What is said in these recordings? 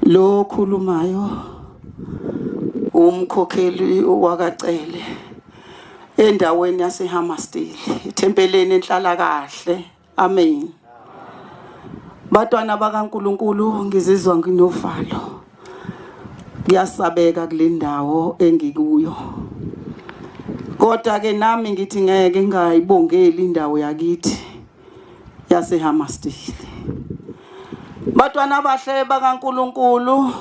Lo okhulumayo umkhokheli wakaCele endaweni yaseHammersdale ethempeleni enhlalakahle. Amen. Batwana bakaNkuluNkulu ngizizwa nginovalo. Kuyasabeka kule ndawo engikuyo. Kodwa ke nami ngithi ngeke ngayibongeli indawo yakithi yaseHammersdale. Batwana abahle bakaNkuluNkulu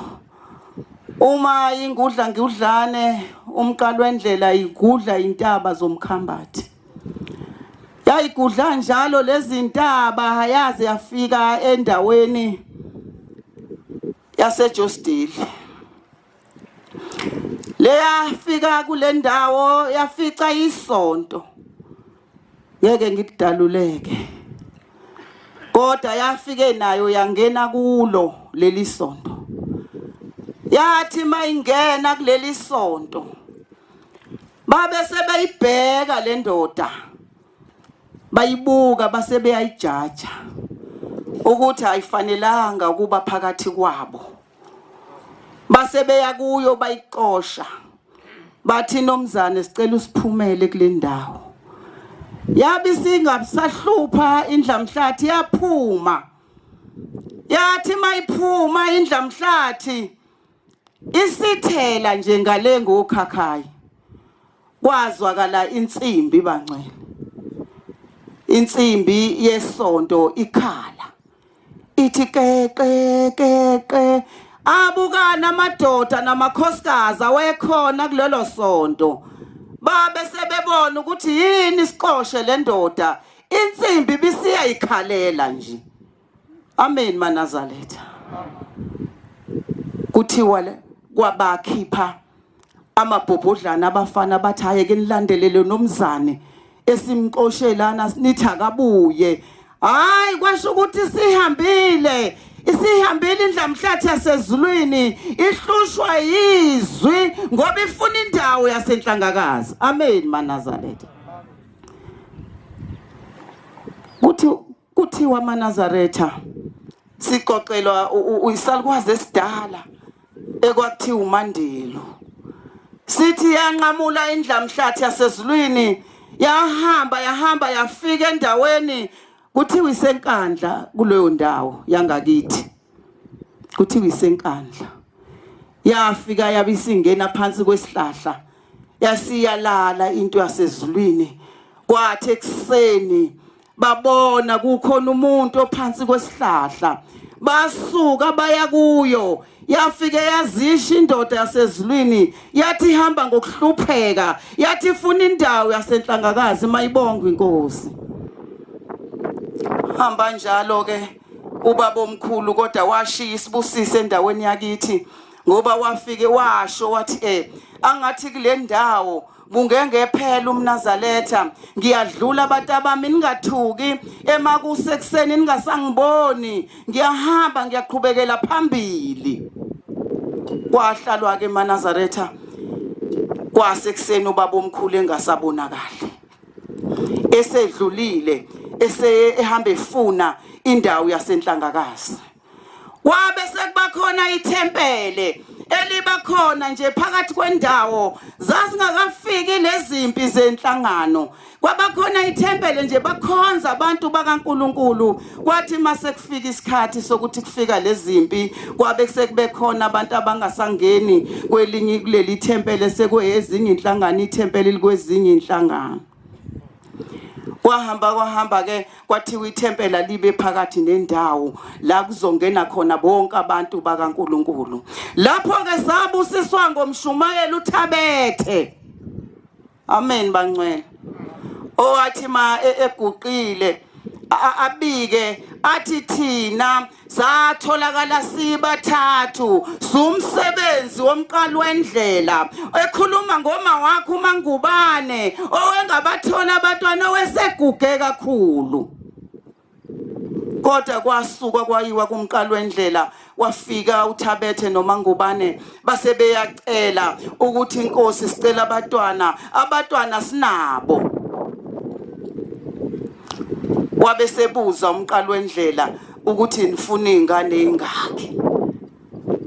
uma ingudla ngudlane umqalo wendlela igudla intaba zomkhambathi. Yayigudla njalo lezintaba yaze yafika endaweni yaseJosdale. Leyafika kule ndawo yafica isonto. Ngeke ngikudaluleke. Kodwa yafike nayo yangena kulo leli sonto. Yathi mayingena kuleli sonto babe sebeyibheka le ndoda bayibuka base beyayijaja ukuthi ayifanelanga ukuba phakathi kwabo base beya kuyo bayixosha bathi nomzane sicela usiphumele kule ndawo yabe isingasahlupha indlamhlathi yaphuma yathi mayiphuma indlamhlathi Isithela nje ngale ngokhakhayi. Kwazwakala insimbi bangcwele. Insimbi yesonto ikhala. Ithi keqe keqe abukana amadoda namakhosikazi awekhona kulelo sonto. Babe sebebona ukuthi yini sixoshe le ndoda. Insimbi bisiyayikhalela nje. Amen maNazaretha. Kuthiwa le kwabakhipha amabhobhodlana abafana bathi haye ke nilandelele nomzane esimxoshe lana nithi akabuye. Hayi kwasho ukuthi sihambile isihambile indlamhlathi yasezulwini ihlushwa yizwi ngoba ifuna indawo yasenhlangakazi. Amen maNazaretha. Kuthi Kuthiwa amaNazaretha sixoxelwa uyisalukwazi esidala ekwakuthiwa uMandelo. Sithi yanqamula indlamhlathi yasezulwini yahamba yahamba yafika endaweni kuthiwa isenkandla kuleyo ndawo yangakithi. Kuthiwa isenkandla. Yafika yabisingena phansi kwesihlahla yasiyalala into yasezulwini kwathi ekuseni babona kukhona umuntu ophansi kwesihlahla basuka baya kuyo yafike yazisha indoda yasezulwini yathi ihamba ngokuhlupheka yathi ifuna indawo yasenhlangakazi mayibongwe inkosi hamba njalo ke ubaba omkhulu kodwa washiya isibusiso endaweni yakithi ngoba wafike washo wathi eh angathi kule ndawo Bungengephela umNazaretha ngiyadlula batabami ningathuki emakusekuseni ningasangiboni ngiyahamba ngiyaqhubekela phambili kwahlalwa ke emaNazaretha kwasekuseni ubaba omkhulu engasabonakali esedlulile eseye ehamba efuna indawo yasenhlangakazi Kwabe sekuba khona ithempele eliba khona nje phakathi kwendawo zazingakafiki lezimpi zenhlangano kwaba khona ithempele nje bakhonza abantu bakaNkuluNkulu kwathi mase kufika isikhathi sokuthi kufika lezimpi kwabe sekube khona abantu abangasangeni kwelinye kuleli thempele sekuyezinye inhlangano ithempele likwezinye inhlangano Kwahamba kwahamba ke kwathiwa ithempela libe phakathi nendawo la kuzongena khona bonke abantu bakaNkuluNkulu. Lapho ke sabusiswa ngomshumayeli uThabethe. Amen bangcwele. Owathi ma e-, eguqile abike athi thina satholakala sibathathu sumsebenzi womqali wendlela ekhuluma ngoma wakho uMangubane owengabathola abantwana oweseguge kakhulu kodwa kwasuka kwayiwa kumqali wendlela wafika uThabethe noMangubane base beyacela ukuthi inkosi sicela abatwana abatwana sinabo wabe sebuza umqali wendlela ukuthi nifuna izingane ingakhi.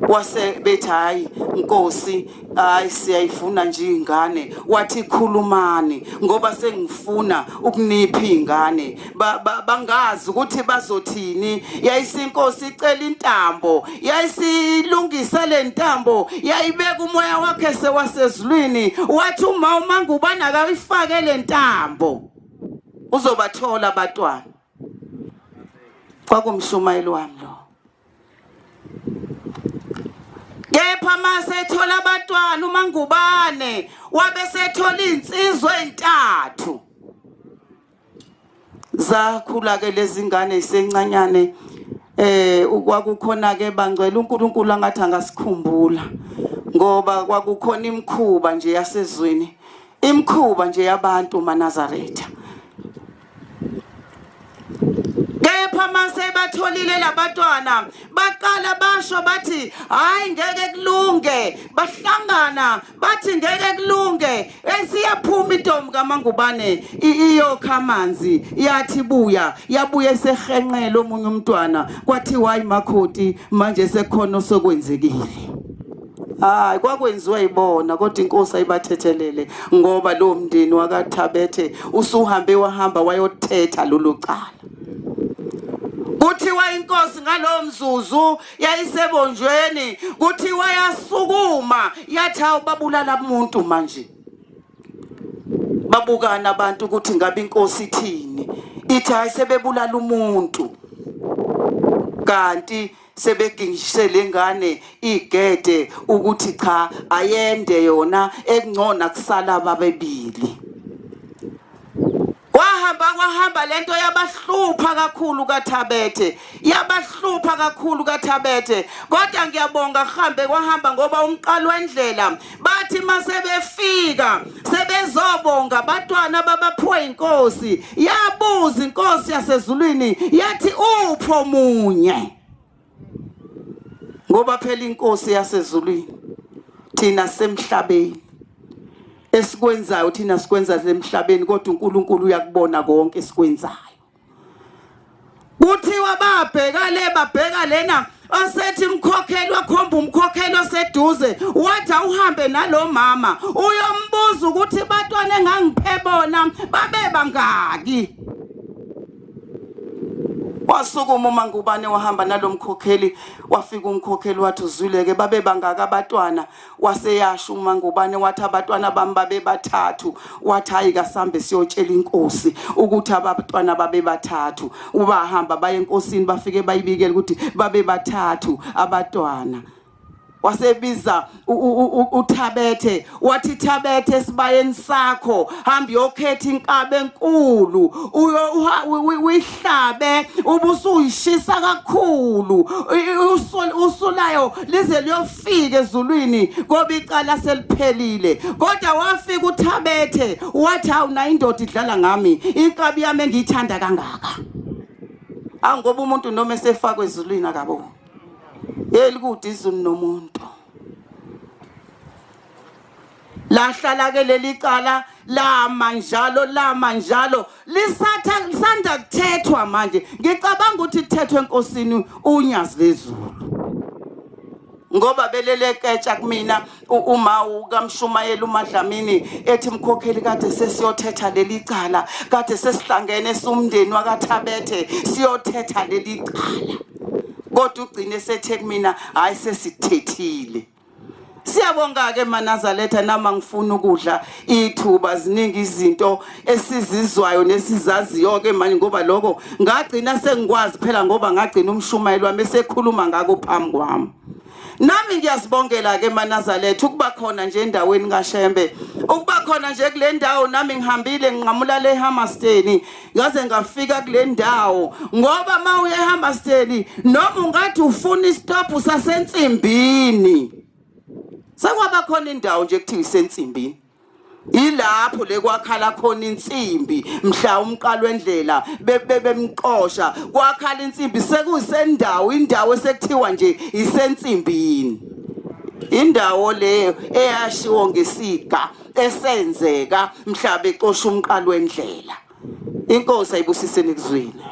Wase bethi hayi Nkosi, hayi siyayifuna nje ingane. Wathi khulumani ngoba sengifuna ukunipha ingane. Bangazi ukuthi bazothini. Yayisinkosi icela intambo, yayisilungisa le ntambo, yayibeka umoya wakhe sewasezulwini. Wathi uma uMangubane akayifake le ntambo uzobathola abatwana. Kwakumshumayeli wami lo. Kepha mase ethola abatwana uMangubane wabe sethola insizwa ezintathu. Zakhula ke lezi ngane isencanyane kwakukhona ke bangcwele uNkulunkulu angathi angasikhumbula ngoba kwakukhona imikhuba nje yasezweni, imikhuba nje yabantu maNazaretha. Kepha mase batholile labatwana baqala basho bathi hayi ngeke kulunge, bahlangana bathi ngeke kulunge. Esiyaphuma intombi kaMangubane iyokha amanzi, yathi buya, yabuya esehenqela omunye umntwana, kwathiwa hayi makhoti manje sekukhona osokwenzekile. Hayi kwakwenziwa yibona kodwa inkosi ayibathethelele ngoba lo mndeni wakaThabethe usuhambe wahamba wayothetha lolu cala. Kuthiwa inkosi ngalowo mzuzu yayisebonjweni, kuthiwa yasukuma yathi hawu babulala umuntu manje. Babukana abantu ukuthi ngabe inkosi ithini, ithi hayi sebebulala umuntu kanti sebegingishise lengane igede ukuthi cha ayende yona ekungcona kusala babebili. Kwahamba kwahamba lento yabahlupha kakhulu kaThabethe, yabahlupha kakhulu kaThabethe. Kodwa ngiyabonga kuhambe kwahamba ngoba umqalo wendlela bathi masebefika sebezobonga abatwana babaphiwe inkosi, yabuza inkosi yasezulwini yathi upho munye, ngoba phela inkosi yasezulwini thina semhlabeni esikwenzayo thina sikwenza emhlabeni, kodwa uNkulunkulu uyakubona konke esikwenzayo. Kuthiwa babheka le babheka lena, osethi umkhokheli wakhomba umkhokheli oseduze wathi awuhambe nalo mama uyombuza ukuthi batwana engangiphe bona babe bangaki. Wasukuma uMangubane wahamba nalomkhokheli, wafika umkhokheli wathi uzwileke babe bangaka abatwana. Waseyasho uMangubane wathi abatwana bami babe bathathu. Wathi hayi kasambe siyotshela inkosi ukuthi abatwana babe bathathu. Ubahamba baye enkosini bafike bayibikele ukuthi babe bathathu abatwana. Wasebiza uThabethe wathi Thabethe esibayeni sakho hamba uyokhetha inkabi enkulu uyihlabe ubusuyishisa kakhulu usulayo lize liyofika ezulwini koba icala seliphelile. Kodwa wafika uThabethe wathi hawu nayo indoda idlala ngami, inkabi yami engiyithanda kangaka. Angoba umuntu noma esefakwe ezulwini akaboni. Elikude izulu nomuntu. Lahlala ke leli cala lama njalo lama njalo lisatha lisanda kuthethwa manje. Ngicabanga ukuthi kuthethwe enkosini uNyazi lezulu. Ngoba beleleketsha kumina uma ukamshumayeli uMadlamini ethi mkhokheli kade sesiyothetha leli cala, kade sesihlangene sumndeni wakaThabethe siyothetha leli cala. Kodwa ugcine sethe kumina hayi sesithethile. Siyabonga ke maNazaretha, nama ngifuna ukudla ithuba, ziningi izinto esizizwayo nesizaziyo ke manje ngoba lokho ngagcina sengikwazi phela ngoba ngagcina umshumayeli wami esekhuluma ngako phambi kwami. Nami ngiyasibongela ke maNazaretha ukuba khona nje endaweni kaShembe, ukuba khona nje kule ndawo. Nami ngihambile nginqamula le Hammerstein ngaze ngafika kule ndawo, ngoba mawuye eHammerstein noma ungathi ufuna isitophu sasensimbini, sekwaba khona indawo nje kuthiwa isensimbini, ilapho lekwakhala khona insimbi mhla umqalo wendlela bemxosha kwakhala insimbi, sekuyisendawo indawo esekuthiwa nje isensimbini, indawo leyo eyashiwo ngesiga esenzeka mhla bexosha umqalo wendlela. Inkosi ayibusiseni kuzwile.